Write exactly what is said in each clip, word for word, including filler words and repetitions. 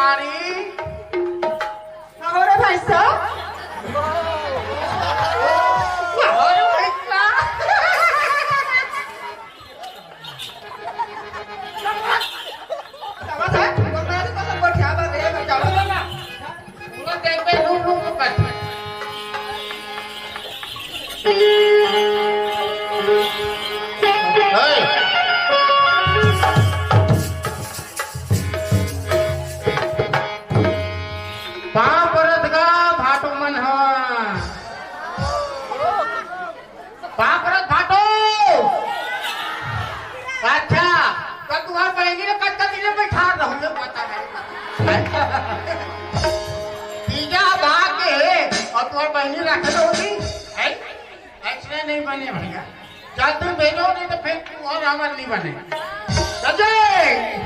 अरे, का हो रे भाई साहब? का हो रे भाई साहब? समझ है? बोल रहा है तो सब बैठा बा, गया बा, जाओ। पूरा देख बे, लू, लू, लू कर। ए! पाँव परत गा भाटो मन ह। पाँव परत भाटो। अच्छा, त तुँहर बहिनी ल कतका दिन ले बइठार रहूँ, ये बता भाई। तीजा भाग के हे, अउ तुँहर बहिनी रखे रहोगी, हैं? अइसने नइ बने भइया, जल्दी भेजो, नइ त फेर तुँहर हमर नइ बने। जय जय।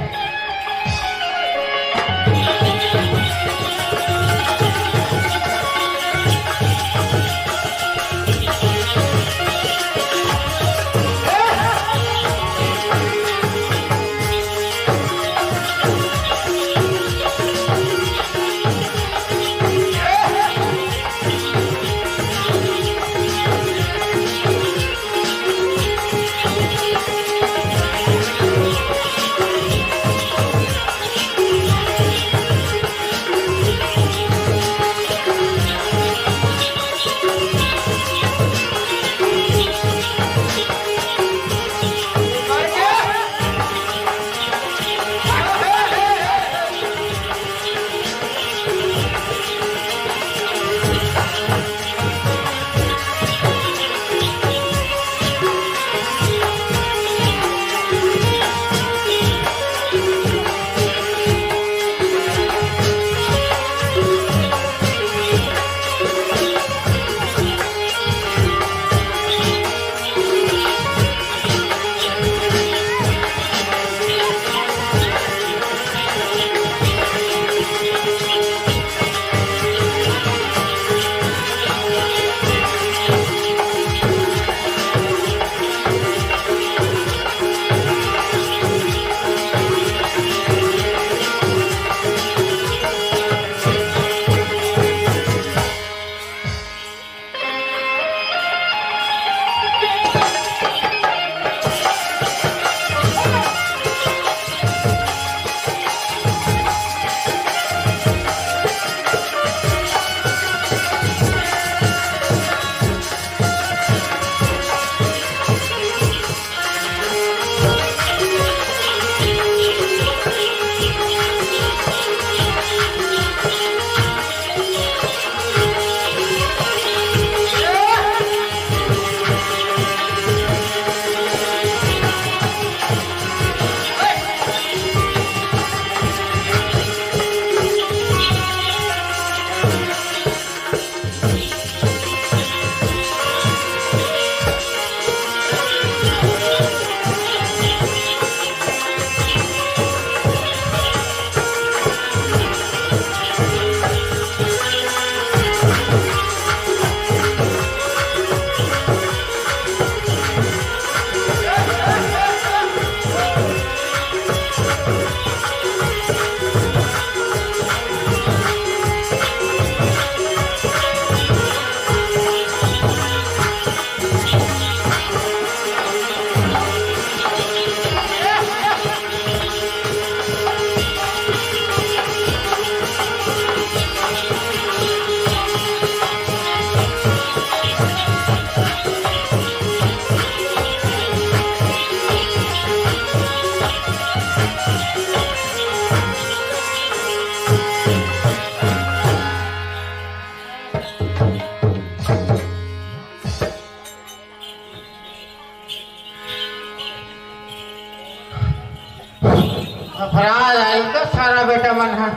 अफरा जाई का सारा बेटा मन ह।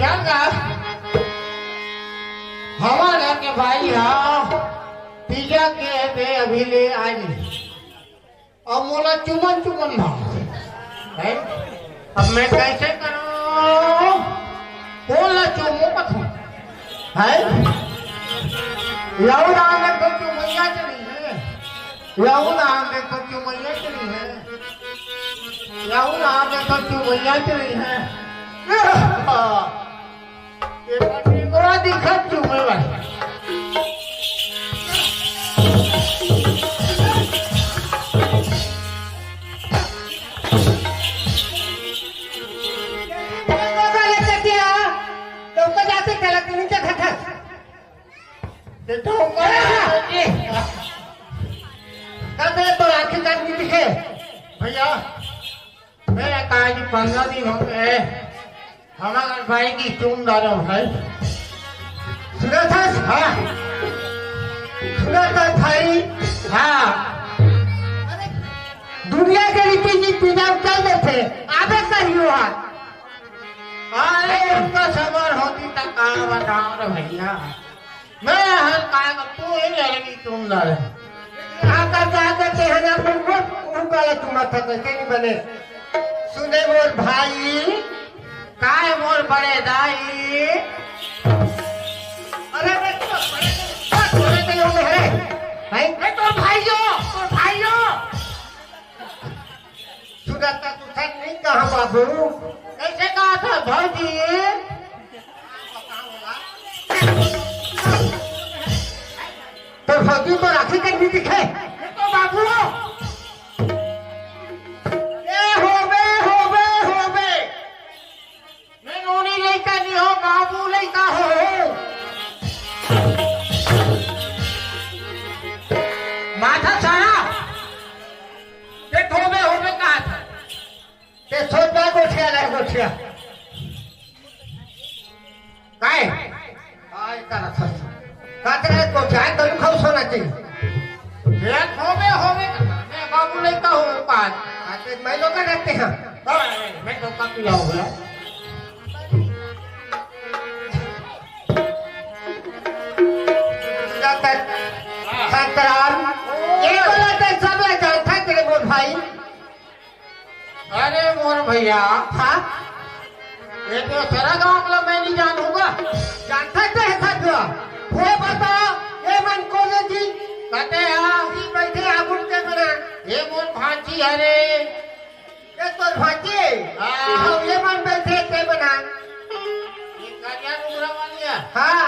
चल गा, हमर घर के भाई ह, तीजा के बे अभी ले आए नहीं। अब मोला चुमन चुमन भाव है। अब मैं कैसे करूं? कोन ला चुमो कथों? है? लौड़ा में तो चुमैया चली है। यहू नाम देखो चुमैया चली है, यहू नाम देखो चुमैया चली है। ये पटिंगरा दिखत चुमे भाई। तो ऊपर जाते चला के नीचे खटक। ते तो ऊपर आ जाते। कब रे तो आखिर तक नहीं दिखे? भैया, मैं आज पंद्रह दिन हो गए, हमारे भाई की चूम डालो भाई। सुना था? हाँ। सुना था भाई? हाँ। दुनिया के रीति नीति नाम चल देथे, आबे कहियो हाथ। अरे, उनका सबर होती त का बताओ रे भैया। मैं हर काय का तू ही लड़की तुम लड़े। आकर जाकर तेहना पर वो उनका ले तुम था कैसे नहीं बने। सुने मोर भाई, काय मोर बड़े दाई। अरे मैं तो बड़े, बड़े दाई हूँ मैं, अरे। भाई, मैं तो भाई हो, तो भाई हो। सुजाता, तू सच नहीं कहा बाबू। कैसे कहा था भौजी? तो भौजी तो राखी के नहीं दिखे। ये तो बाबू। ए होबे, होबे, होबे। मैं नोनी लइका नहीं हो, बाबू लइका हो। माथा सारा। ते होबे, होबे कहा था। ते सोच बा गोठिया ले गोठिया। काय? काय करत हस? कातरे गोठिया तो खाऊ सोना चाहिए। ये होबे, होबे। मैं बाबू लइका हूँ पाँच। आते मैं लोग रहते हैं। हाँ, मैं तो काफी लाऊंगा। संतराम, ये बोला तो सब जानता तेरे मोर भाई। अरे मोर भैया। हाँ? ये तो सारा गांव वाला मैं नहीं जानूंगा। जानता तो है सब। वो बता, ये मन कौन है जी? कहते हैं। जी बैठे आगुन के बना। ये मोर भांची हरे। ये तो भांची। हाँ। हाँ, ये मन बैठे के बना। ये करिया डुबरा वाली है। हाँ।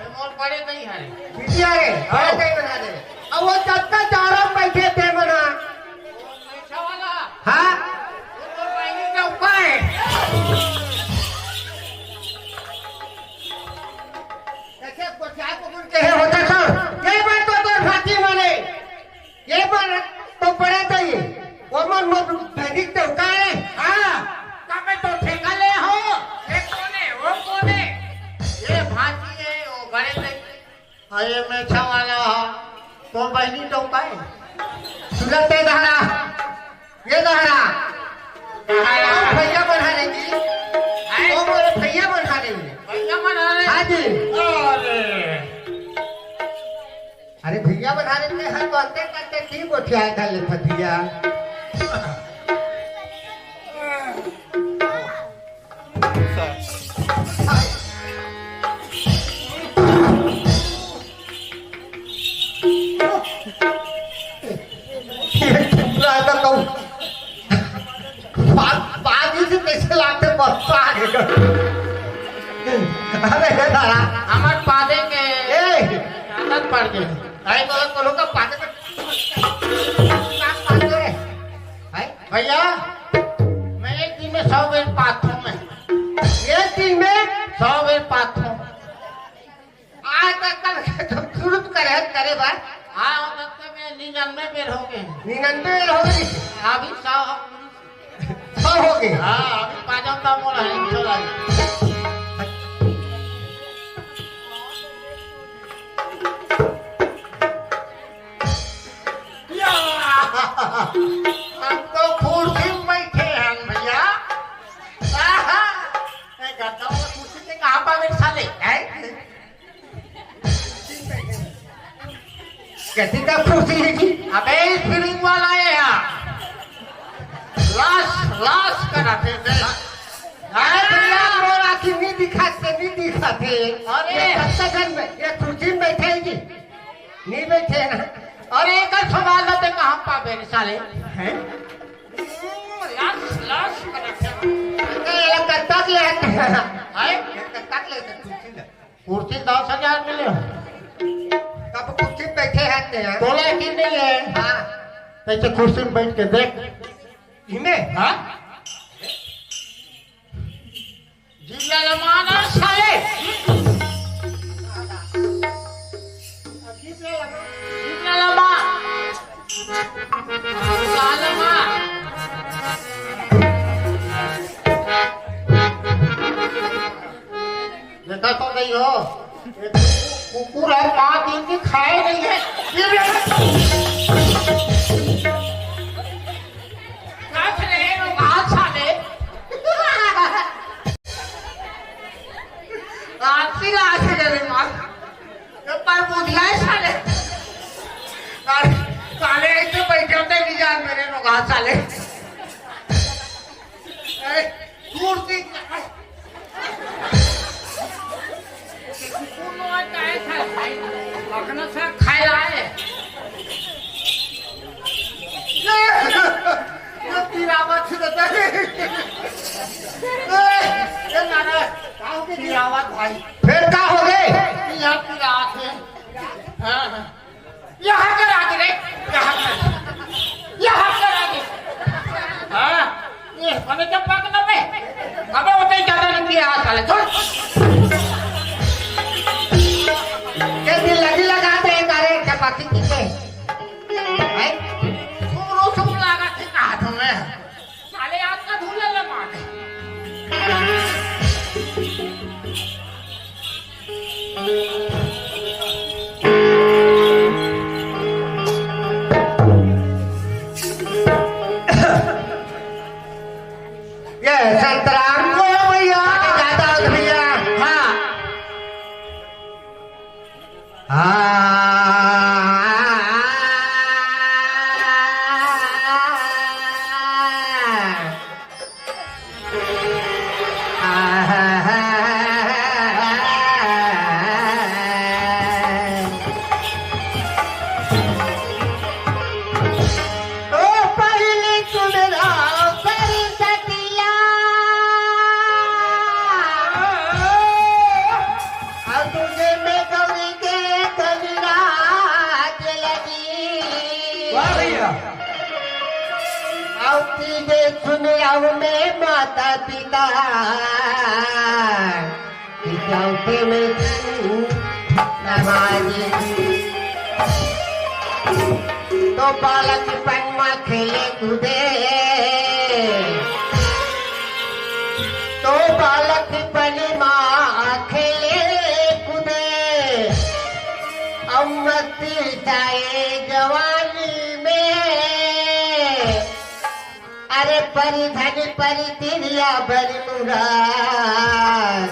ये मोर बड़े नहीं हरे। बिटिया रे, हाँ। बड़े नहीं बना दे। अब वो जब तक चारों बैठे थे बना। अच्छा वाला। हाँ? वो तो पहले का ऊपर है। कैसे गोठिया को बोल के है होता तो, ये बात तो तोर भांची माने। ये बात तो बड़ा तो ये। वो मन मत भैनिक तो का है? हाँ, तबे तो ठेका ले हो। ये कौन है? वो कौन है? ये भांची है, वो बड़े नहीं। अरे मेछा वाला, तो बहनी तो पाए। सुनते दहरा, ये दहरा। दहरा। भैया बना लेगी। हैं? तो बोले भैया बना लेगी। भैया बना रहे? हाँ जी। अरे। अरे भैया बना लेते हैं तो अंते करते ठीक गोठिया कर लेते भैया। ये चुप रहा था तो पा-, पानी से कैसे लाते बस्ता आगे कर। अरे हे दादा। हमार पादे के ए। आदत पड़ गई। आई तो लोग का पादे के काम पादे। हैं? भैया, मैं एक दिन में सौ बेर पाथूं मैं। एक दिन में? सौ बेर पाथूं। आज तक कल जब शुरू तो करे, करे बा। हाँ, तब तक मैं निन्यानवे बेर हो गए। निन्यानवे बेर हो गए? अभी सौ। सौ हो गए? हाँ, अभी पाजन का मोल है, चल आई। या! हम तो कुर्सी में बैठे हैं भैया। आहा! ए, गद्दा वाला कुर्सी के कहाँ पावे साले? हैं? कैसी का कुर्सी है जी? अबे, स्प्रिंग वाला है यहाँ। लाश, लाश कराते थे। अरे भैया, मोर आँखी नहीं दिखाते, नहीं दिखाते। अरे। ये कत्ता जन में, ये कुर्सी में बैठे हैं जी। नहीं बैठे हैं ना। अरे, एकर सवाल ल ते कहाँ पाबे रे साले? हैं? लस, लस करत हे। ए, एला कत्ता के ले आते हैं? हैं? कत्ता के ले आते हैं? कुर्सी ल दस हजार मिले हो। तब कुर्सी पे बैठे हैं ते यार। तोला यकीन नहीं है? हाँ। तैसे कुर्सी में बैठ के देख। इमे? हाँ? जीभ ला लमा ना साले। जीभ ला लमा। ला लमा। देखा तो नहीं हो, ये कुकुर है, पाँच दिन की खाए नहीं है। जीभ ला लमा। का करे रे, बात साले। आपसी ला से रे मार। ये पर बुधिया है साले। साले, साले ऐसे बैठे होते नहीं जान मेरे लोग, हाँ साले। ए, दूर से। कुकुर नो आय काय खाय भाई? अखना सा खाय आय। ये, ये पिरावत रहता है। ए, ए नाना, का हो गया पिरावत भाई? फिर का हो गए? यहाँ पिरावत है। हाँ, हाँ। यहाँ कर आगे रे, यहाँ कर, यहाँ कर आगे। हाँ, ये बने जब बात ना पे, अबे होते ही ज्यादा नहीं किया हाथ साले, छोड़। ये दिल लगी लगा दे, तारे चपाती की के। हैं? सुमरो सुम लगा के कहा था मैं। साले आज का धूल ले मार। ये संतराम को भैया, दादा भैया, हाँ। हाँ। ओ पहले सुन रहा सरस्वतिया। अउ दूजे में गौरी के कलिराज लगी। वाह भैया। अउ तीजे सुन अउ में माता पिता, कि चौथे में तू नमाजी। तो बालकपन मा खेले कूदे, तो बालकपन मा खेले कूदे, अउ मस्ती छाए जवानी में। अरे परी धनी परी तिरिया बरी मुराद,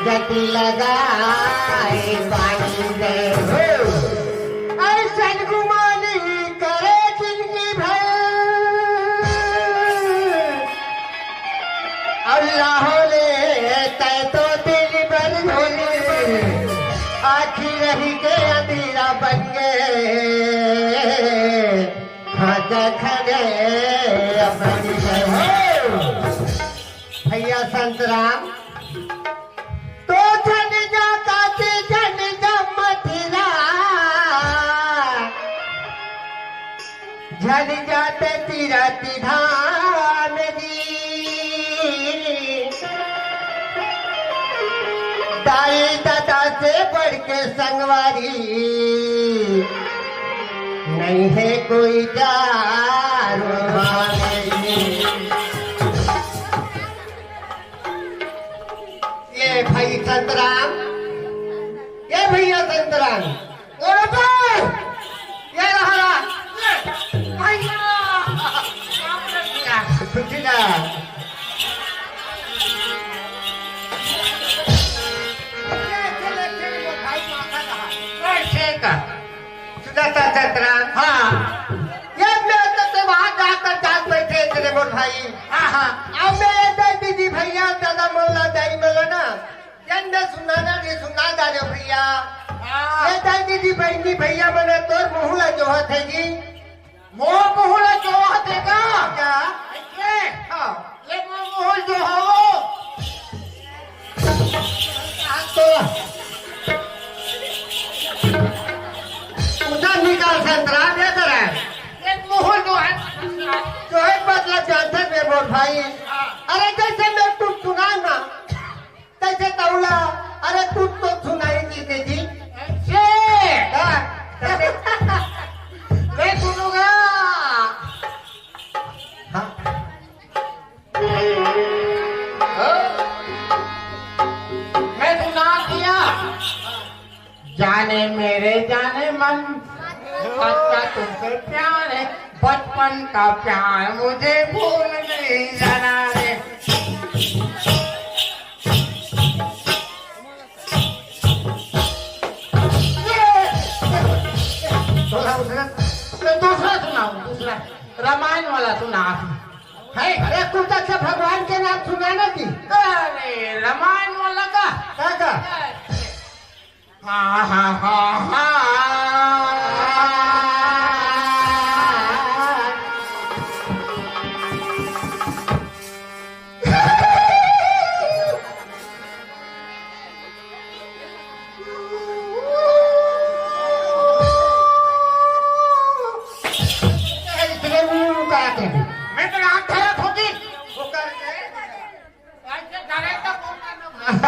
चटी लगाए पानी दे हो। ऐसन गुमान ही करे जिंदगी भर। अल्लाह ले तय तो दिल भर धोले, आखिर रही के अंधेरा बन गए। हाँ, देखने अपनी जय हो। भैया संतराम, तो झन जा काशी, झन जा मथुरा, झन जाते तीरथ धाम जी। दाई दादा से बढ़ के संगवारी, नहीं है कोई चारों धाम जी। ये भाई संतराम, ये भैया संतराम, ओ रुको, ये रहा, रहा। भैया, बाप रे भैया। सुखी ना। ये चले, चले, वो भाई माथा कहा। ए, ठीक है। सुना था संतराम? हाँ। ये मैं तो ते वहाँ जाकर जात बैठे इतने मोर भाई। हाँ, हाँ। अब मैं ये दे दीदी भैया, दादा मोला, दाई मोला ना। जन दे सुनाना नहीं सुना जा रहे भैया। ये दाई दीदी, बहिनी, भैया मन तोर मुंह ला जोहत हे जी। मोर मुंह ला जोहत हे का? का? अइसे? हाँ। ले मोर मुंह ला जोहावो। तो उधर निकाल संतरा दे दे रहा है। ले मोर ला जोहत। जोहत मतलब जानते बे मोर भाई। हाँ। अरे जैसे मैं तू सुना ना, तैसे तौला, अरे तू तो सुनाई दी दे जी। अइसे। हाँ। मैं सुनूंगा। हाँ। मैं सुना दिया। जाने मेरे जाने मन, सच्चा तुमसे प्यार है, बचपन का प्यार मुझे भूल नहीं जाना रे। थोड़ा दूसरा, तो दूसरा सुनाओ, दूसरा रामायण वाला सुना आप। है? अरे कुछ अच्छा भगवान के नाम सुनाना जी। अरे रामायण वाला का? का का? हाँ, हाँ, हाँ, हाँ। मैं तो राम धरत होगी।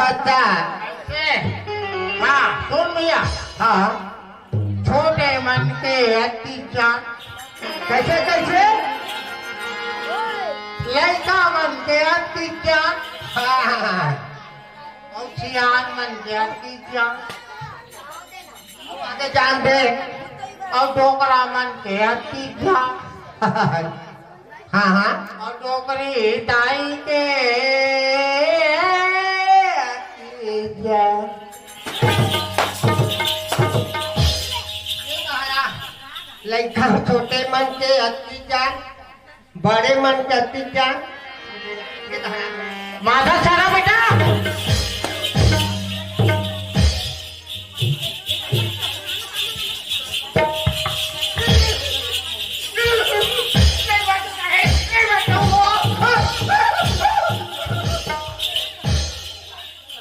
अच्छा। हाँ, सुन भैया। हाँ। छोटे मन के अति ज्ञान। कैसे, कैसे? लइका मन के अति ज्ञान। हाँ, हाँ, हाँ। अउ सियान मन के अति ज्ञान। आगे जान दे। अउ डोकरा मन के अति ज्ञान। हाँ, हाँ। अउ डोकरी दाई के अति ज्ञान। लइका छोटे मन के अति ज्ञान, बड़े मन के अति ज्ञान। माधा सारा बेटा।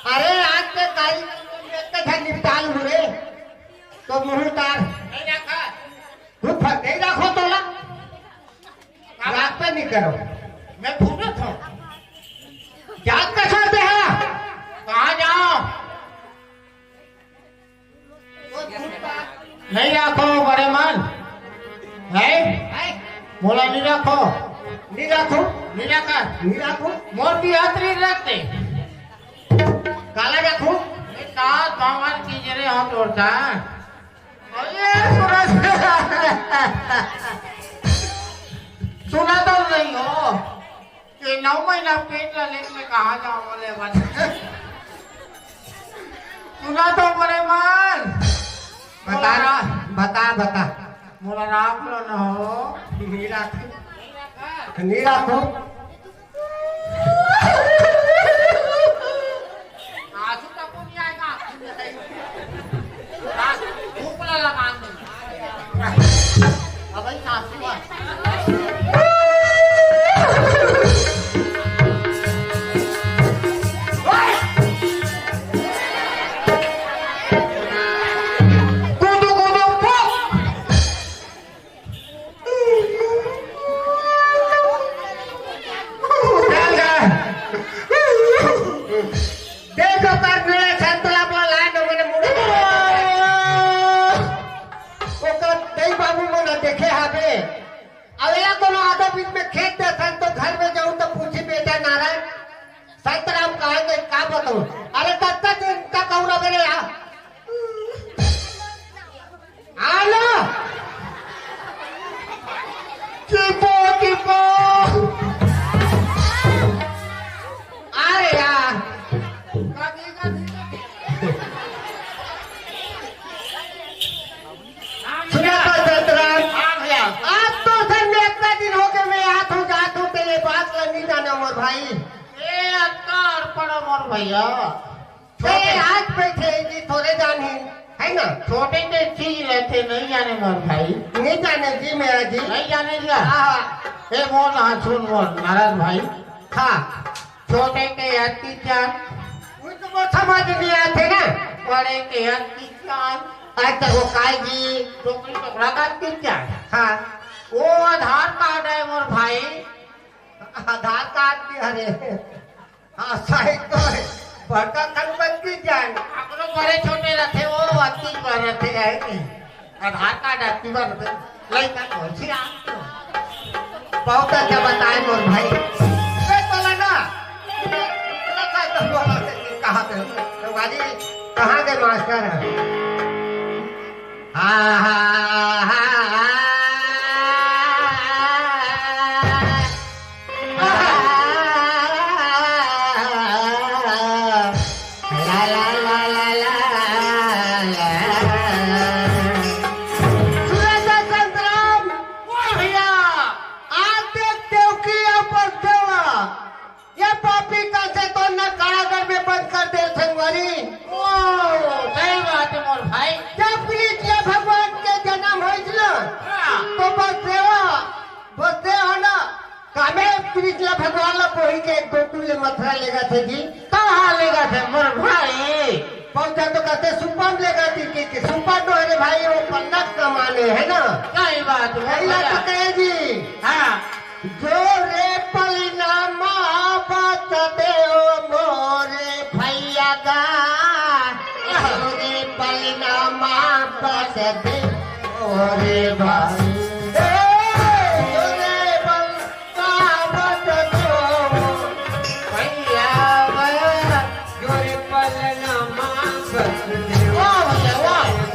अरे आज के तारीख में एक झन निपटाल हो रे, तो मुंह तार। नहीं रखा। तू फट नहीं रखो तोला। रात पे नहीं करो। मैं फूटत हूँ। जात का छोड़ दे हा। कहाँ जाओ? नहीं रखो बड़े मन। है? मोला नहीं रखो। नहीं रखो। नहीं रखा। नहीं रखो। मोर भी हाथ नहीं रखते। काला रखो। नहीं, का बावर की जरे हाथ ओढ़ता। अरे, सुना, सुना तो नहीं हो कि नौ महीना पेट ला लेके मैं कहाँ जाऊँ बोले बन। सुना तो बड़े मन। बता, मोला बता, बता। मोला राख लो ना हो। नहीं राख। नहीं राखो। आंसू तक नहीं आएगा, आंसू नहीं आएगा। आंसू भूख लगा मांग नहीं। अब भाई सासू है। कूदो, कूदो, पो। चल जा। देखो कर मेरे संतरा वाला लाइन मैंने मुड़े। ओकर दई बाबू मन देखे हाबे। अवेला कोनो आधा बीच में खेत दे सन तो घर में जाऊं तो पूछी बेटा नारायण संतराम कहाँ गए, का बताऊं? अरे कत्ता दिन का कहूँ ना मेरे यहाँ। आलो। चिपो, चिपो। अरे यार। सुना तो संतराम। हाँ भैया। आज तो सर मैं इतना दिन हो गया, मैं हाथ हो जात हूँ, तेरे बात ला नहीं जाना मोर भाई। ए, अत्ता अर्पण मोर भैया। ए, आज बैठे जी थोड़े जान ही। है ना? छोटे के चीज लेथे, नहीं जाने मोर भाई। नहीं जाने जी मेरा जी। नहीं जाने क्या? हाँ। ए, मोर, हाँ, सुन मोर, नाराज भाई। हाँ। छोटे के अति चान। वो तो वो समझ नहीं आते ना। बड़े के अति चान। अच्छा, वो काय जी? टोकरी टोकरा का अति चान। हाँ। वो आधार कार्ड है मोर भाई। आधार कार्ड भी, अरे। हाँ, सही तो है। बड़का खन बनती जाए। अपनो बड़े छोटे रथे, वो अति पर रथे, है नहीं? आधार कार्ड अति पर रथे। लइका कौन सी रात को? बहुत अच्छा बताए मोर भाई। ए, बोला ना। लइका तो बोला थे, कहाँ थे? तो बाजी, कहाँ के मास्टर है? हाँ, हाँ, हाँ, हाँ। ला, ला, ला, ला, ला, ला। सुरेश संतराम, वाह भैया, आज देख देवकी और बसदेवा, ये पापी का से तो न कारागार में बंद कर दे संगवारी। ओ, सही बात है मोर भाई। जब कृष्ण भगवान के जन्म होइस ना, हाँ। तो बसदेवा, बसदेवा ना, कामे कृष्ण भगवान ला कोही के गोकुल ले मथुरा लेगथे जी। कहाँ लेगथे मोर भाई? पहुंचा तो कहते सुपा म लेगथे कि, कि सुपा तो, अरे भाई, वो पन्ना कमाने है ना। सही बात है, पहिला भैया। तो कहे जी। हाँ। जोरे पलना मा बस देव मोरे भैया गा। जोरे पलना मा बस देव मोरे भाई। ए, जोरे पल- वाह भैया, वाह।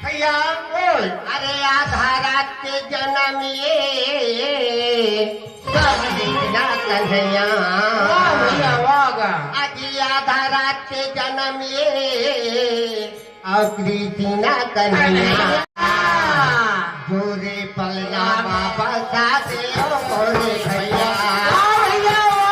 भैया, बोल। अरे आधा रात के जन्म ये, सब दिन ना कन्हैया। वाह भैया, वाह गा। अजी आधा रात के जन्म ये, और कृष्णा कन्हैया। जोरे पलना बाबा साथे ओ मोरे भैया। वाह भैया, वाह।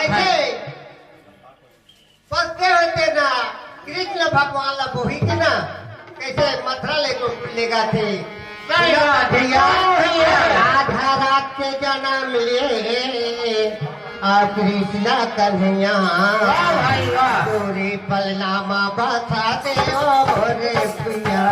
हे, बसते होते ना, कृष्ण भगवान ला बोही के ना, कैसे मथुरा ले को लेगा थे। सही बात है यार। राधा रात के जन्म लिए, आ कृष्ण कन्हैया। वाह भाई वाह। तोरे पलना मा बसा दे ओ रे पिया।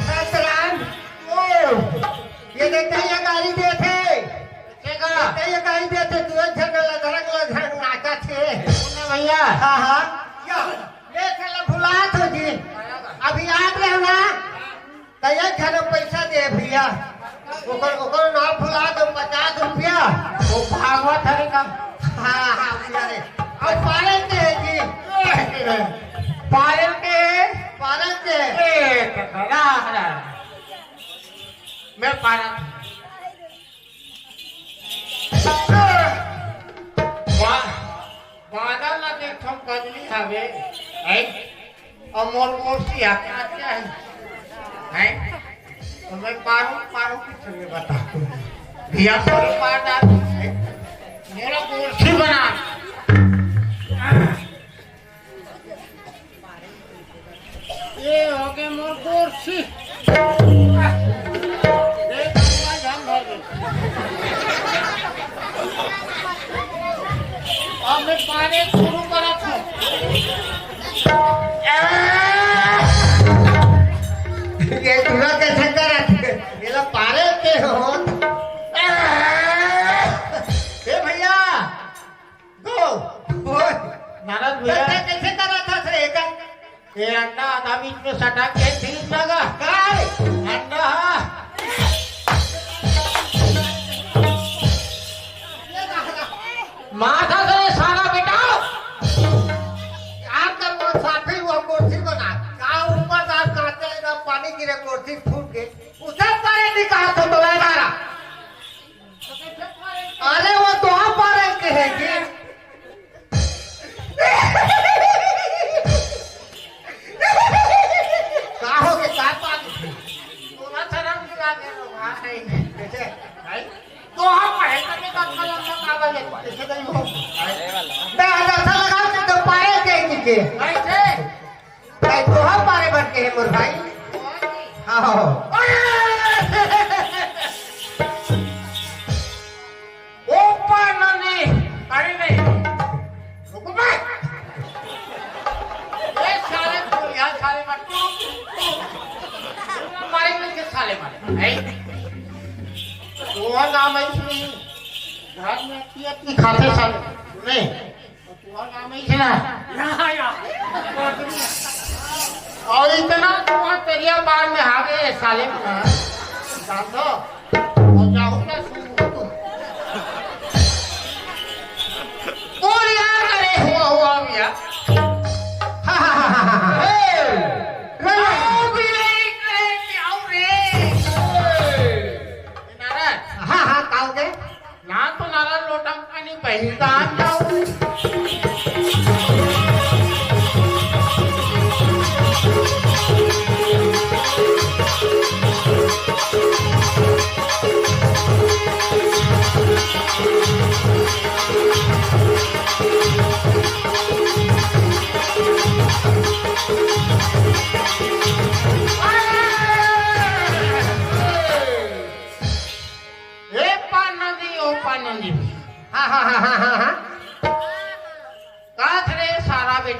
सतराम, ओ, ये देखते हैं, ये गाली देथे। देखा? ये देखते हैं, ये गाली देथे, तू एक झन लधरंग लधरंग नाचथे। सुन ना भैया। हाँ, हाँ। या, ये साला भुलात हो जी। अभी याद रहो ना, त एक झन पैसा दे भैया, ओकर, ओकर नाम भुला दो, पचास रुपया। वो भागवत हरे का। हाँ, हाँ, भैया रे। और पारन के है जी? पारन के है? पारन के है? ए, तो बड़ा हरा। मैं पारन। वाह, बादल ला देखथन बदली हवे, हैं? अउ मोर कुर्सी हा का क्या है? हैं? तो मैं पारू, पारू के संगे बता। भैया तोरे पार डाल, हैं? मोला कुर्सी बना। ये हो गए मोर कुर्सी। देख, पूरा जाम भर गए। अब मैं पारे शुरू करत हूँ। ये दूरा कैसे करत? ये ला पारे के हो। ए भैया, गो, ओए, नारद भैया। कैसे, कैसे करत हस रे एकर? ए अंडा आधा बीच में सटा के ठीक लगा। काय? अंडा। माथा से सारा बेटा। यार, कर वो साथी वो कुर्सी बना। का ऊपर दाब काटे ना, पानी गिरे कुर्सी फूट के। उसे परे निकाल तो, तो मारा। अरे वो तो आप आ रहे के हैं जी। का हो गए, का पागल? तोरा शरम नहीं लागे लो, हाँ, नहीं। कैसे? भाई, तो आप है, कभी बात का लंबा कागज है, कैसे नहीं हो? मैं ऐसा लगा कि तो पाए के नीचे। कैसे? भाई, तो हम मारे बन के हैं, मोर भाई। हाँ, हाँ, हाँ। ऊपर ननी, अरे नहीं। रुको बे। ए साले, तू यहाँ साले मत। मारेंगे के साले मारे। नहीं। वो नाम है इसमें। घर में की अपनी खाते साले। नहीं। ना, या। और इतना तुम्हारा तेरिया बार में आ गए साले। जान दो। और जाऊंगा सुन। बोल यार, अरे हुआ, हुआ भैया। ए, आओ बिलाई करे, आओ रे। नाराज। हाँ, हाँ, का हो गए? ना तो नारा लोटा पानी पहिलता आ जाओ।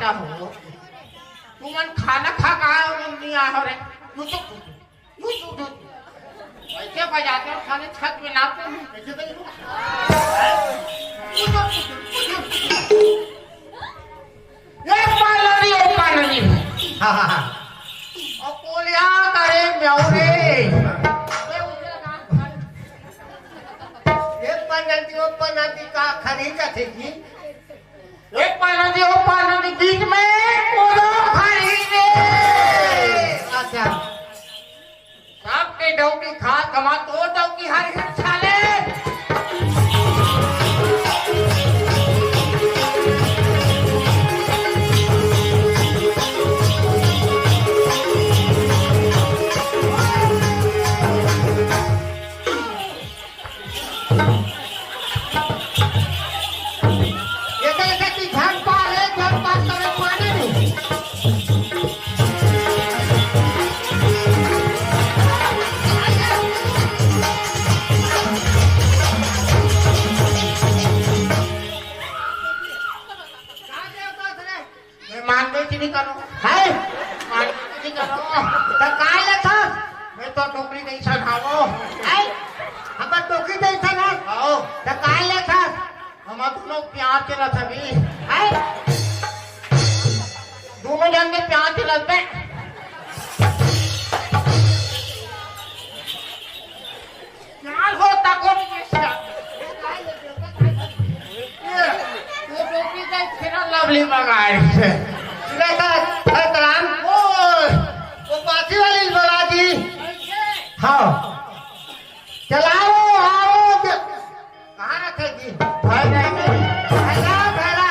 का हो? तुमन खाना खा के आए हो, नहीं आए हो रे? तू तो, तू तो, तू तो। ऐसे बजाते हो, साले छत में नाचते हो। कैसे तो ये पालरी, ओ पालरी। हाँ, हाँ, हाँ। ओ कोलिया करे म्याऊ रे। ए पन्नती, ओ पन्नती का खरी कथे की? ए पन्नती, ओ पन्नती बीच में कोदो खरी रे। अच्छा। सबके डौकी खा कमा तो डौकी हर हिट छाले। एकर सेती झन पार हे, झन पार करे पानी नहीं। मैं मानबे की नहीं करो। है? मानबे की नहीं करो। त काय लेथस? मैं तो टोकरी नहीं सधावो। है? हमर टोकरी नहीं सधावो। आओ। त काय लेथस? हम दोनों प्याज के रस भी। है? दोनों जन के प्याज के रस पे। क्या होता कौन ये सब? ये, ये टोपी का छेरा लवली मंगाए। देखा, खतराम, ओ, वो पासी वाली बोला जी। हाँ। चलाओ, आओ, च-, कहाँ रखे जी? भाई नहीं, नहीं। भैया, भैया।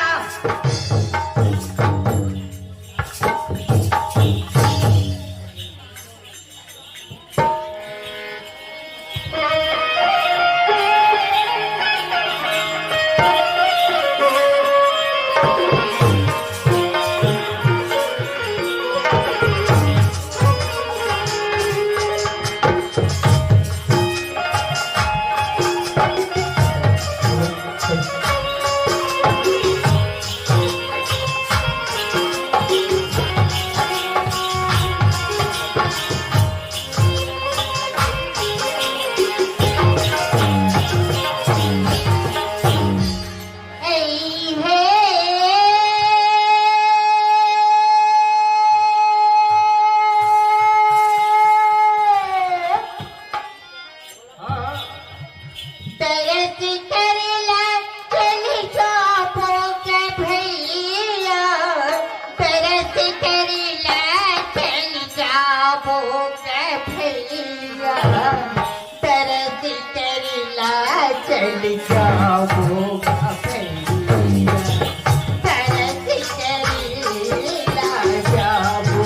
तरस करेला चल जाबो के भैया, तरस करेला चल जाबो के भैया, तरस करेला चल जाबो के भैया, तरस करेला जाबो।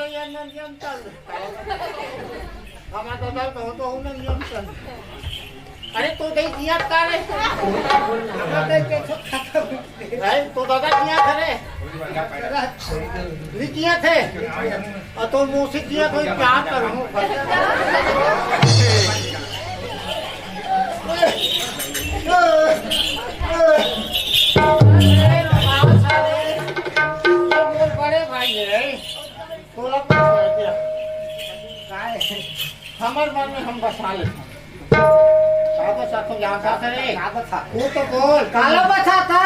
ये नंजन चल। हमारा तो दर्द हो तो हूँ नंजन चल। अरे तू दे दिया तारे। हमारा दे के छो खत्म। भाई तो दादा किया था रे। नहीं किया थे। और तो मुंह से किया तो क्या करूँ? अरे बाबा सारे, ये मेरे बड़े भाई है। तोला कुछ कर दिया। काय? हमर मन में हम बसा ले। का बसा तो यहाँ का करे? का बसा? तू तो बोल। काला बसा था।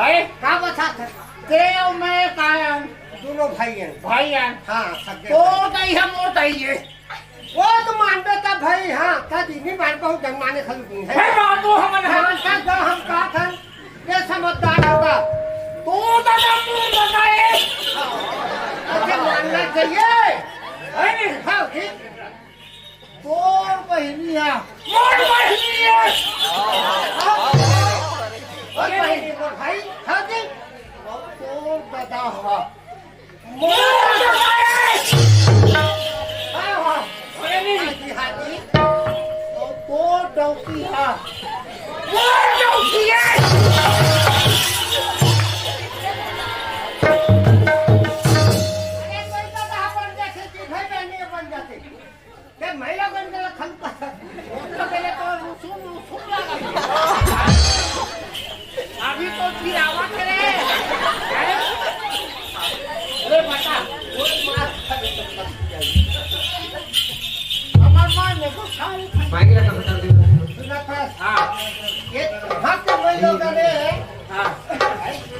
अरे? का बसा था? ते और मैं कायम। दोनों भाई हैं। भाई हैं। हाँ, सगे तो भाई। तई हम और तई ये। वो तो मानबे का भाई, हाँ, कदी नहीं मान, बहुत जन्माने खलू नहीं है। भाई, मान दो हमन, हाँ। मान का दो हम का था? ये समझदार होगा। तू दादा मुंह बताए। अच्छा, मानना चाहिए। है नहीं? हाँ, ठीक। तोर बहिनी है। मोर बहिनी है। हाँ। और बहिनी, मोर भाई, हाँ जी। और तोर दादा हुआ। मोर दादा है। हाँ, हाँ। अरे नहीं। हाँ जी, हाँ जी। और तोर डौकी है। मोर डौकी है। अरे कोई तो कहाँ बन जाते, तीन भाई बहन नहीं बन जाते। ते महिला बन गया खलपा। तो पहले तो रुसुम, रुसुम लगा। अभी तो फिर आवा करे। अरे बता, कोई मार। हमार माँ ने तो सारी मांगेला का बता दे। सुना था? हाँ। ये हाथ में महिला का रे। हाँ।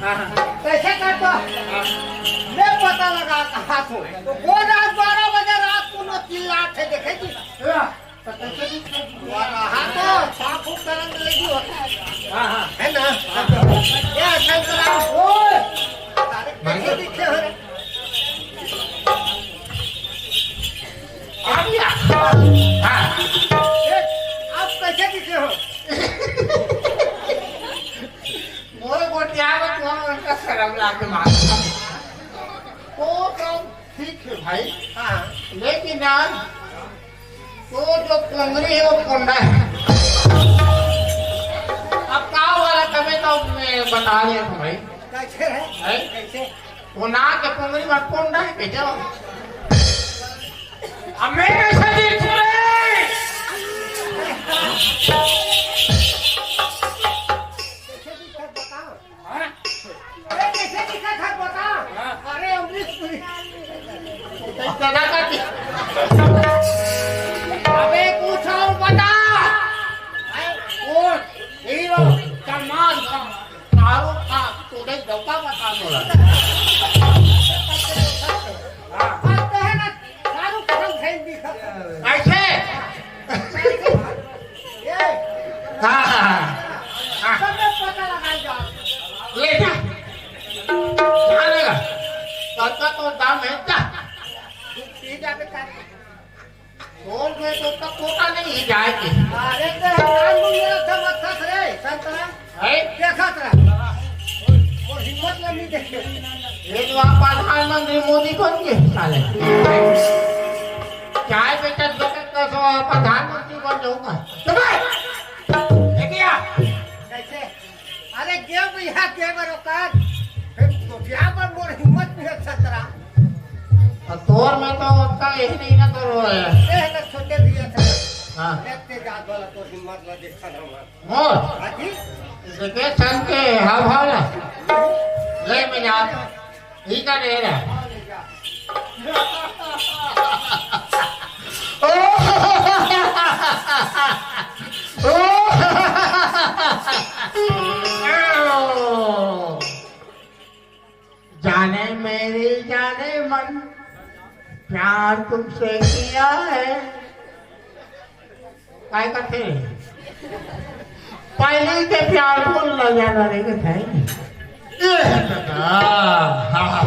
हाँ, हाँ। कैसे करता? हाँ। मैं पता लगा कहा तो। तो वो रात बारह बजे रात को नो चिल्लात है, देखे जी। हाँ। तो कैसे भी कर दिया। हाँ, तो छह फुट करंट लगी होता है। हाँ, हाँ। है ना? हाँ। ये शंकरराव, ओए! तारे कैसे दिखे हो रे? आ गया। हाँ। ये, आप कैसे दिखे हो? मोर गोटिया में तुम उनका शर्म लाग मार। वो तो ठीक है भाई। हाँ। लेकिन यार, वो जो पोंगरी है, वो पोंडा है। अब का वाला तबे तो मैं बता रहे हूँ भाई। कैसे है? है? कैसे? वो ना के पोंगरी में पोंडा है, कैसे हो? अब मैं कैसे देखूं रे? कैसे दिखत बताओ? हाँ? अरे कैसे दिखत है बता? हाँ। अरे अमरीश पुरी। दादा का की-, अबे कुछ और बता। हैं? कौन? हीरो, सलमान खान, शाहरुख खान, तो देख दौका बता मोला। हाँ। बात तो है ना, शाहरुख खान फैन दिखत है। कैसे? ये, हाँ, हाँ, हाँ। हाँ। सबने पता लगाई जाओ। ले जा। कहाँ लेगा? सरका तो दाम है, जा। तू पी जाके कर। कौन में तो तक कोटा नहीं है जाए के। अरे, तो हम कान मुंह मेरा था, मत था रे, संतरा। है? देखत रह। और हिम्मत नहीं देखे। ये तो आप प्रधानमंत्री मोदी बन गए साले। चाय बेचत बेचत तो सो आप प्रधानमंत्री बन जाऊंगा। तो भाई, ये क्या? कैसे? अरे, गेव भैया, गेव बरोकार। फिर तो क्या पर मोर हिम्मत नहीं है, छतरा। और तोर में तो उतना यही नहीं ना, तोर वो है। ए, ना छोटे भैया थे। हाँ। देखते जात वाला तोर हिम्मत ला देखा ना हमारा। मोर? हाँ जी। देखे सन के हाव भाव ना। ले मैं जात। ठीक है, ले रहा। ओ! ओ! जाने मेरी जाने मन, प्यार तुमसे किया है। काय करते? पहले के प्यार को ल जाना रे के थे। ए दादा, हाँ।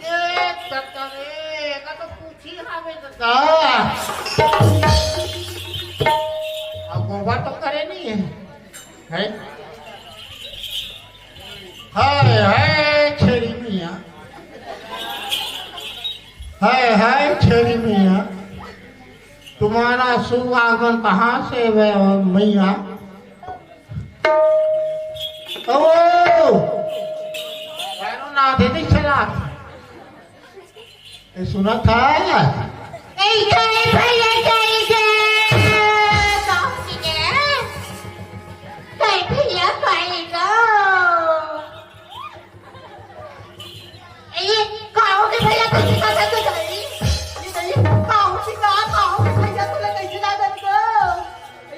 ए दादा रे, का तो पूछी हवे दादा। अब गोबर तो करे नहीं है, है? हाय, हाय, छेड़ी मियाँ। हाय हाय छेरी मैया, तुम्हारा शुभ आगमन कहाँ से हुआ मैया? ओ, भैरव नाथ है, नहीं चला। ए, सुना था? ए, जय भैया, जय जय। कौन सी जय? जय भैया, कौन सी जय? ए, ये कहाँ हो गए भैया? कैसे कहाँ से गए? ये बताइए, कहाँ हो गए, कहाँ, कहाँ हो गए भैया? तूने कैसे ना कर दो? ए,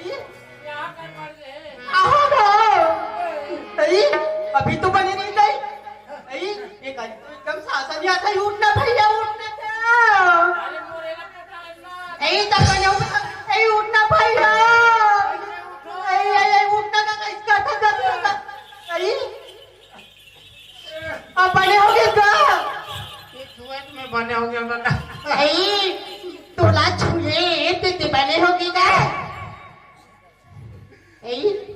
कहाँ हो गए? ए, अभी तो बने नहीं गई। ए, ये गाड़ी तो एकदम सासन ही आता है। उठना भैया, उठना था। ए, तब बने हो, ए, उठना भैया। ए, ए, ए, उठना का, का, का, का, का, का, ए, अब बने होगे का? ये छुआ तुम्हें बने होगे का? ए, तोला छुए, ते, ते बने होगे का? ए?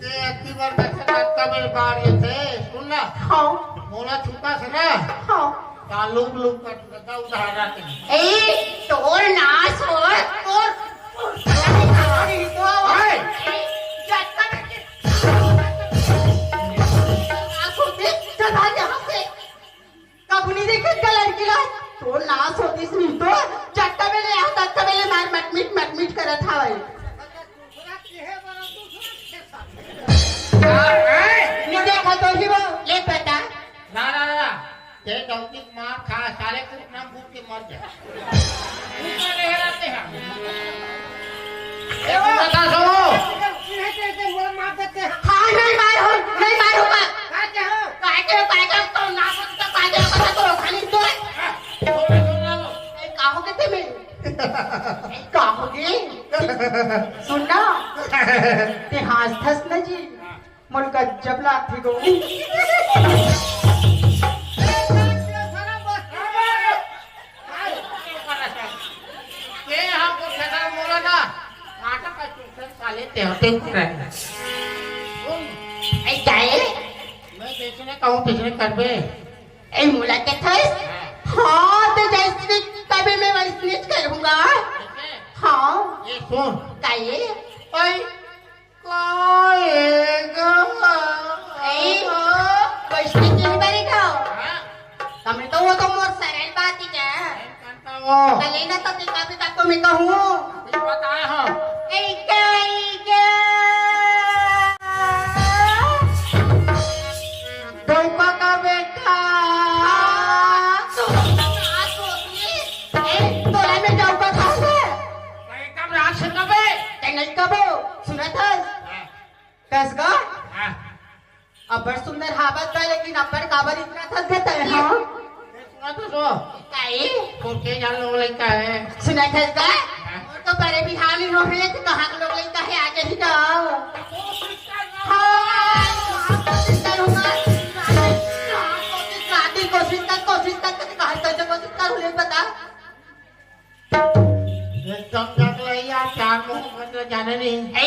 ते अति बार देखे ना, कब बार ये थे, सुन ना। हाँ। मोला छुता से ना। हाँ। का लुक लुक कर, का उधार आते। ए, तोर नाश हो, तोर, तोर, ओए! ए, जटका करके। नाश होते, चल भाग यहाँ से। कभू नहीं देखे का लड़की ला? तोर नाश होतिस नहीं तो, जट्टा में ले आ, तट्टा में ले मार, मटमिट, मटमिट करत हवय। नहीं देखा तो ही वो, ले बेटा। ना, ना, ना, ते डौकी मार खा, साले कुछ नाम भूल के मर जा। ऊपर ले रहते हैं। ए, बता सो। हाँ, नहीं मार हो, नहीं मार होगा। काय के हो? काय के हो, काय के हो? तो ना बोल तो काय के हो, तो खाली तो। ए, का हो गए ते में? ए, का हो गए? सुन ना, ते हाँसथस ना जी, मोर गजब लागथे गो। के यहाँ को खेता मोला ना, आटा का चूसर साले ते होते करे। ए, जाए? मैं जैसने कहूँ, तैसने करबे। ए, मोला के थस? हाँ, ते जैसने कबे मैं वैसने करहूँगा। हाँ। ये सुन। का ये? ओए, काहे गा? ए, वैसने के बारे का? हाँ। तमे तो वो तो मोर सरल बात ही क्या? वो। कले ना तो देखा भी तक तो मैं कहूँ। ये बताए हो। ए, गई क्या? डौका का बेटा। हाँ, तो ना सोचिए। ए, तोला में डौका था से? एकदम रात सुन बे। ते नहीं कबो, सुना था? हाँ। कस गा? हाँ। अब्बड़ सुंदर हावत बा, लेकिन अब्बड़ काबर इतना थक देता है, हाँ? सुना तो सो। काई? तो के जान लोग लइका है? सुना थस गा? हाँ। और तो बड़े बिहाव नहीं हो रहे, तो कहाँ के लोग लइका है, आ जाही ना। हाँ, कोशिश करूँगा। कोशिश कर, कोशिश कर, कोशिश कर, कहाँ तक कोशिश कर, उन्हें पता। एकदम जंगलैया, प्यार मोहब्बत ला जाने नहीं। ए,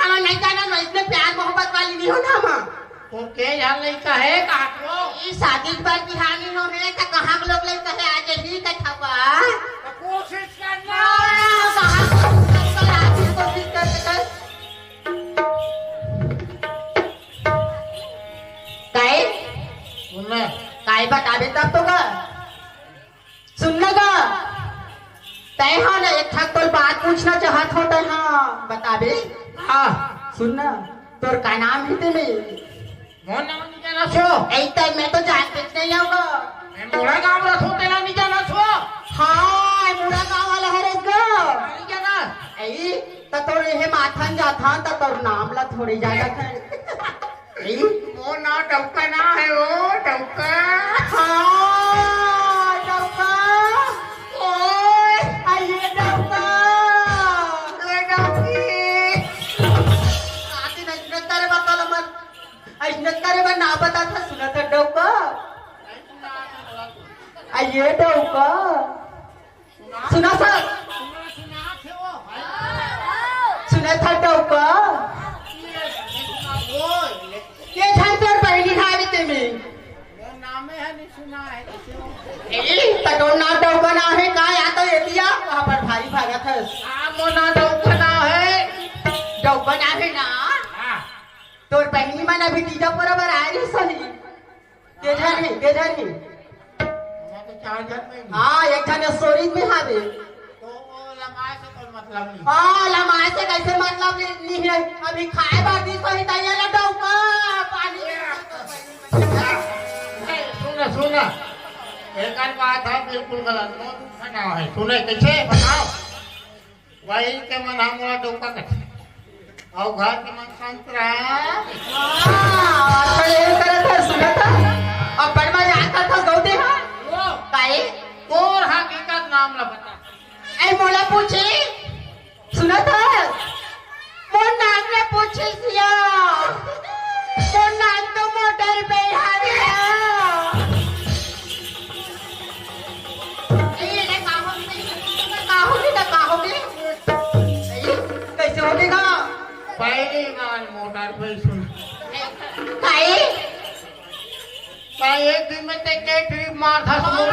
हम नहीं जाना ना, इसमें प्यार मोहब्बत वाली नहीं हो ना हम। तो के जान लइका है, काटो। ई शादी के बाद बिहानी हो है, तो कहाँ के लोग लइका है, आज ही कथा बा। तो कोशिश करना। हाँ, कहाँ कोशिश कर, आज ही कोशिश कर, कर। काहे? सुन ना। काहे बताबे तब तो का? सुन ना गा, तै हा ना एक ठक तोर बात पूछना चाहत हो, तै हा बताबे? हाँ। सुन ना, तोर का नाम हे तेमे? मोर नाम नहीं जाना सो। ए, तै मैं तो जानते नहीं होगा। मैं मुड़ा गाँव रहा सो, तेला नहीं जाना सो। हाँ, मुड़ा गाँव वाला हरे गा। नहीं जाना। ए, त तोर हे माथन जाथन, त तोर नाम ला थोड़ी जाना था। ए? वो ना डौका ना है, वो डौका। हाँ, डौका। ओए। आ, ये डौका। ए, डौकी। आती नहीं, इतना तारे बता लो मत। आ, इतना तारे बता ना बता था, सुना था डौका। आ, ये डौका। सुना सर? सुना, सुना थे वो। सुना था डौका? ये सुना, वो, ये के झन तोर बहिनी हावे तेमे? वो नामे है, नहीं सुना है, कैसे हो? ए, त तोर नाम डौका ना है का? या त ए दिया, वहाँ पर भारी भागत हस। आ, मोर नाम डौका ना हे। डौका ना हे ना? हाँ। तोर बहिनी मन अभी तीजा पोरा बर आए रहिस होही। के झन हे, के झन हे? मैं तो चार झन में ही। हाँ, एक झन एसोरी में हावे। तो वो लमाय से कोई मतलब नहीं। हाँ, लमाय से कैसे मतलब नहीं, नहीं है? अभी खाए बर दिस होही, तैयार डौका, पानी। ए, सुन, सुन। एकर बात है बिल्कुल गलत। मोर डौका ना हे। सुने, कैसे? बताओ। वही के मन हम मोला डौका कथे। अउ घर के मन संतरा। हाँ, अकड़ ये करत है, सुनत है। अब्बड़ मजाक करत है, गौते है। वो। काहे? तोर हकीकत नाम ला बता। ए, मोला पूछे। सुनत है? मोर नाम ला पूछे सिया। मोर नाम तो मोटर पे हावे। ए, एला का होगे? का होगे त का होगे? ए, कैसे होगे गा? पहली बार मोटर पे सुन। काहे? का एक दिन में ते के ट्रिप मारथस मोर?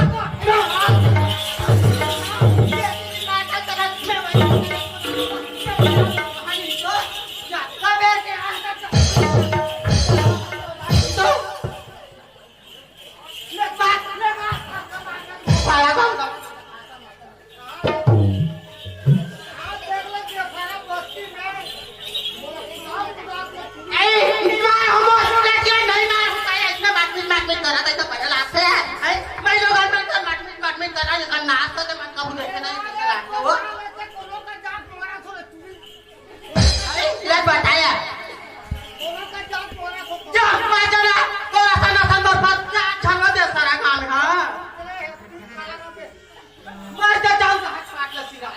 मर जा, जाओ, हाथ काट लो, सिरा।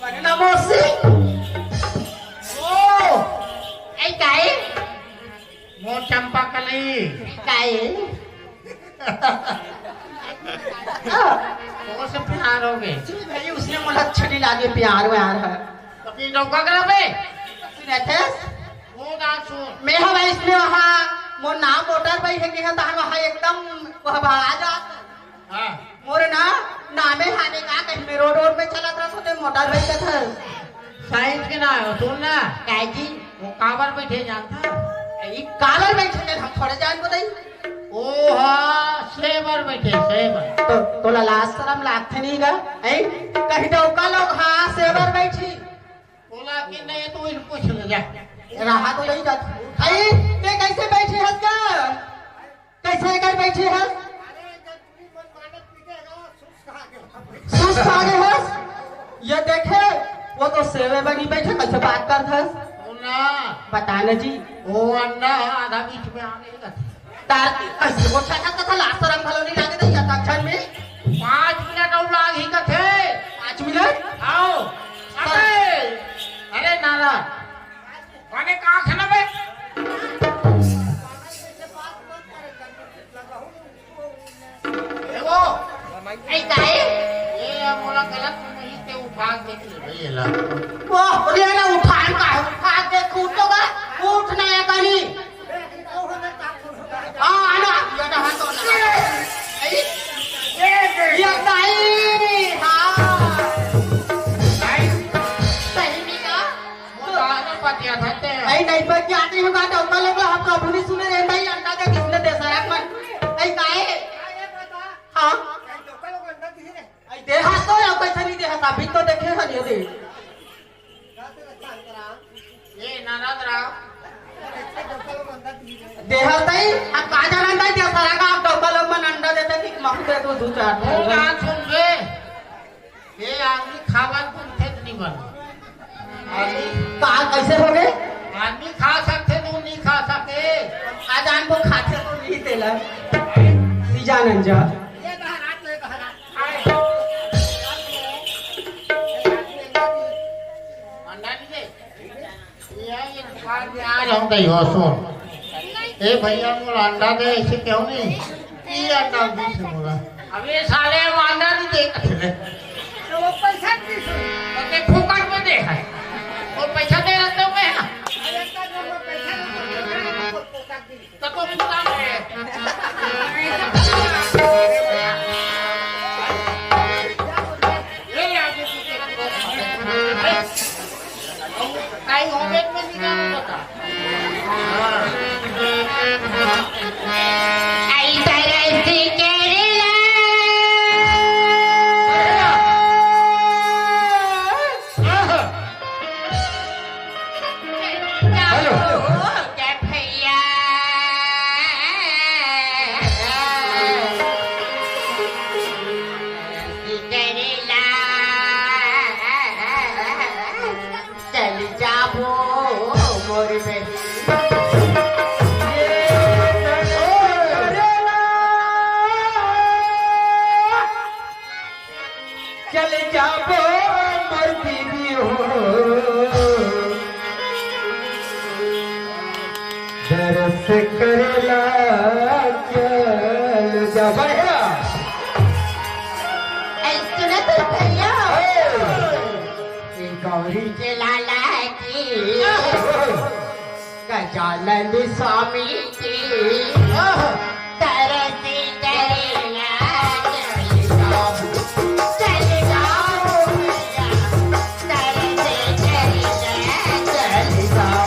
बने ना मौसी। ओ, ए, काहे? मोर चंपा कली। काहे? ओ से प्यार होगे। जी भाई, उसने मोला अच्छा नहीं लागे, प्यार व्यार है। तो फिर डौका करबे? सुने थे? वो ना सुन। मैं हवा इसमें वहाँ, मोर नाम मोटर पे है कि है, तहन वहाँ एकदम वह भाड़ा जात। हाँ। मोर ना नामे हावे का, कहीं में रोड, रोड में चलत रहस होते, मोटर बैठत हस। साइंस के ना हो, सुन ना। काय जी? वो काबर बैठे जानता? ई काबर बैठे थे, हम थोड़े जान बताई। ओ हाँ, सेवर बैठे, सेवर। तो तोला लाज शरम लागथे नहीं गा? ऐ, कहीं डौका लोग, हाँ, सेवर बैठी। बोला कि नहीं, तू इनको पूछ ले जा। रहा तो नहीं जात। ऐ, ते कैसे बैठे हस गा? कैसे कर बैठे हस? सुस्त आ गए हस? ये देखे, वो तो सेवे बनी बैठे, कैसे बात करत हस? ओ ना। बता ना जी। ओ अंडा है, आधा बीच में आ गई ना। तार कैसे वो छाता कथा लास्ट रंग भलो नहीं लागे तो या तक्षण में? पाँच मिनट और लाग ही कथे। पाँच मिनट? आओ। अबे, अरे नारा। माने का खाना बे? एगो। ए, काहे? ए, अब मोला गलत समझी ते उठा के देख ले भई एला। ओह, रे ना उठा का है, उठा के कूद तो गा, उठ ना या कनी। हाँ, आना, ये ना हाथ तो ना। ए, ये काहे? हाँ। सही में का? मोर बात में पतिया था ते। ऐ नहीं पर क्या नहीं होगा, डौका लोग हम कभू नहीं सुने रे भाई, अंडा दे किसने दे सारा मन। ऐ काहे? हाँ। ऐ दे हाथ तो या कैसे नहीं दे हाथ, अभी तो देखे हन ये दे। ए नारद राव। दे हाथ तई, अब का जाना अंडा दे सारा का, आप डौका लोग मन अंडा देते कि महू दे दो दो चार ओ ठो। बात सुन बे। ए आदमी खावा कुछ खेत नहीं बन। आदमी का कैसे हो गए? आदमी खा सकते, तू नहीं खा सके। आज आन को खाते तो नहीं तेला। सीजानन जा। अंडा नहीं दे। ये, ये दुकान में आ जाऊं, कहीं हो, सुन। ए भैया, मोला अंडा दे, ऐसे क्यों नहीं? ये अंडा दे से बोला। अबे साले, हम अंडा नहीं दे। तो वो पैसा नहीं दे। तो ते फुकट में दे है। वो पैसा दे रहते हो मैं। अरे, तो जो मैं पैसा नहीं दे, तो तो फुकट में। ये यार, आबो मोर बीबी हो, दरस करेला चल जा। बढ़िया। ऐ सुन तो भैया। ए। ए गौरी के लाला की। गजानन स्वामी की। तरसी करेला चल जाओ, चल जाओ भैया, तरसी करेला चल जाओ।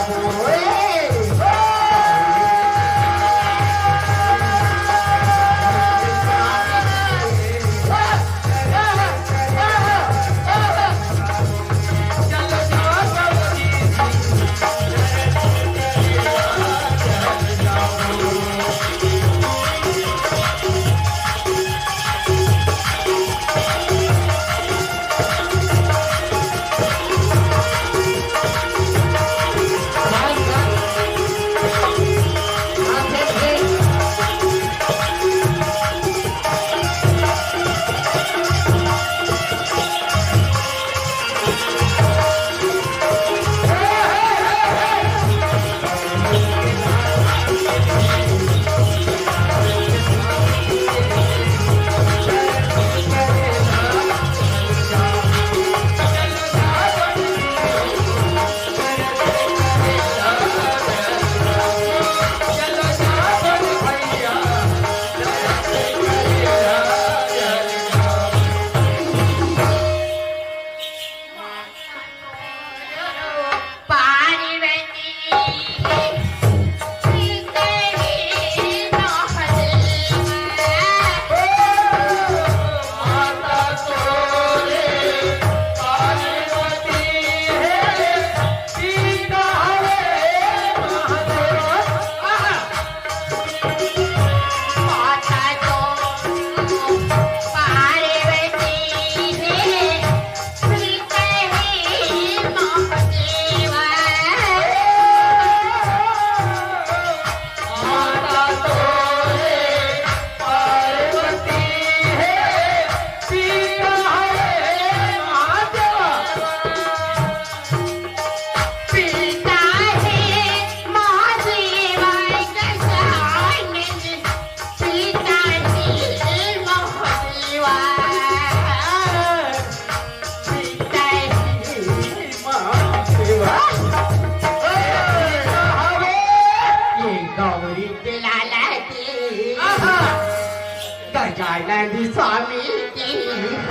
गजानन स्वामी की।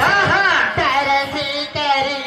हाँ, हाँ। तरसी करी।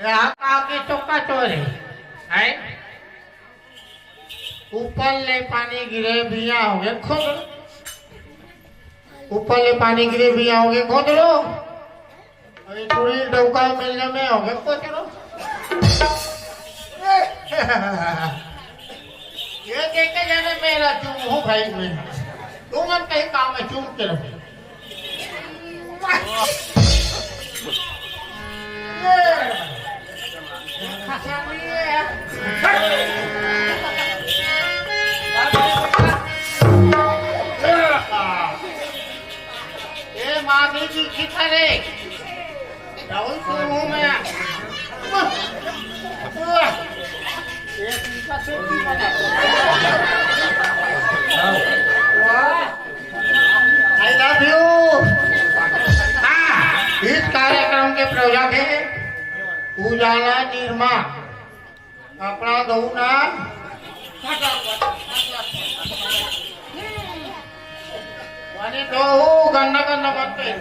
राहत आके चौका चोर है, हैं? ऊपर ले पानी गिरे, भुइयां होगे खोदरो। ऊपर ले पानी गिरे, भुइयां होगे खोदरो। अरे टूरी डौका मिलने में होगे खोदरो। ये देखे जाने मेरा चूम हूँ भाई मैं। तू मन कहीं काम में चूम के रहो। ए, मामी जी, किधर है? राहुल, सुनो मैं। वाह। I love you। इस कार्यक्रम के प्रायोजक है उजाला निरमा, कपड़ा धोना। अरे तो गन्ना गन्ना मत कर।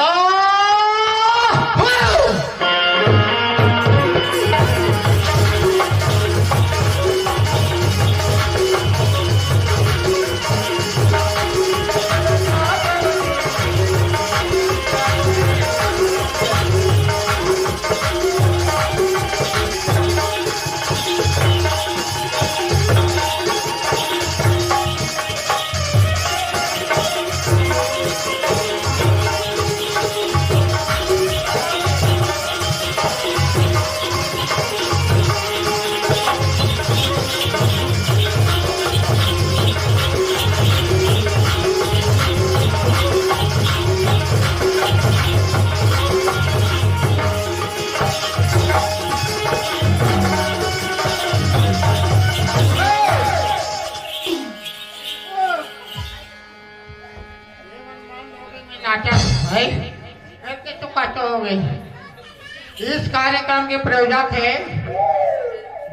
आ! नाटक है, करके तो काटो हो गई। इस कार्यक्रम के प्रायोजक है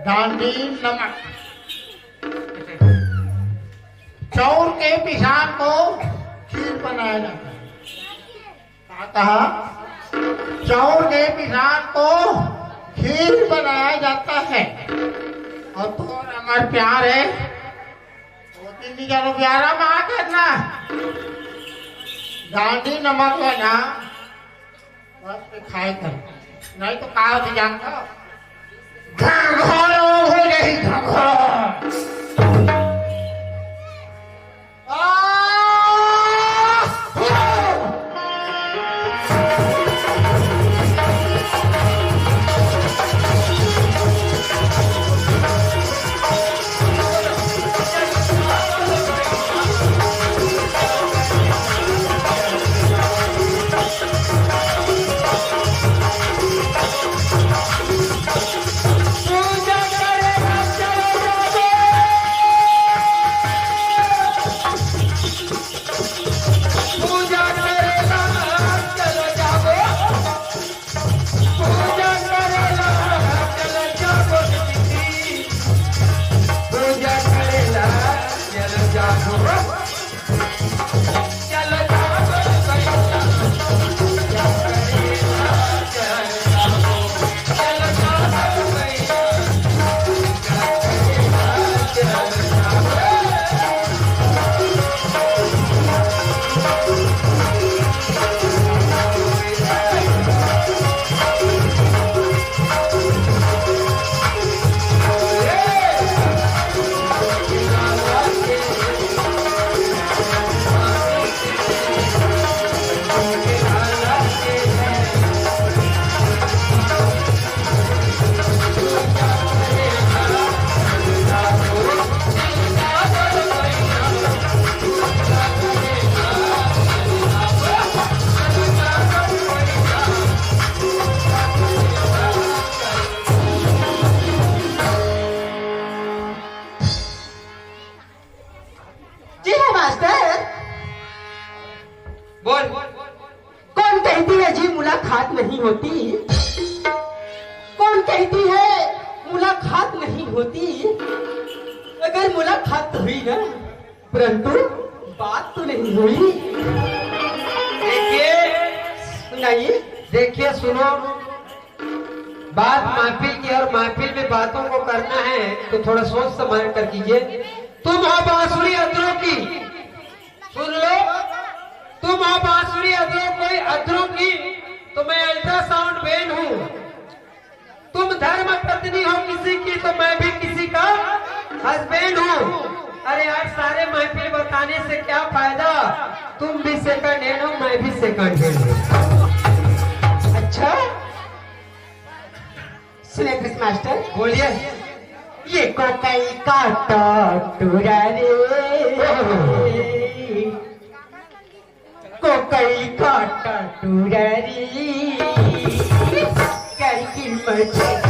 डांडी नमक। चाउर के पिसान को खीर बनाया जाता है। का कहा? चाउर के पिसान को खीर बनाया जाता है। और तो हमारे प्यार है, दो तीन दिन चलो प्यारा माँ करना। डांडी नमक है ना, बस पे खाए कर, नहीं तो का हो जाएगा। घाघरो हो जाही, घाघरो। आ! जी हाँ मास्टर। बोल। कौन कहती है जी मुलाकात नहीं होती? कौन कहती है मुलाकात नहीं होती? अगर मुलाकात तो हुई ना, परंतु बात तो नहीं हुई। देखिए, सुनाइए। देखिए, सुनो, बात महफिल की, और महफिल में बातों को करना है तो थोड़ा सोच समझ कर कीजिए। तुम हो बांसुरी अदरों की, सुन लो, तुम हो बांसुरी अदरों, कोई अदरों की, तो मैं अल्ट्रासाउंड बैंड हूँ। तुम धर्म पत्नी हो किसी की, तो मैं भी किसी का हस्बैंड हूँ। अरे यार, सारे महफिल बताने से क्या फायदा? तुम भी सेकंड हैंड हो, मैं भी सेकंड हैंड हूँ। अच्छा, सुने कृष्ण मास्टर, बोलिए। ये कोकई का टटुरा रे, कोकई का टटुरा रे, करके मजे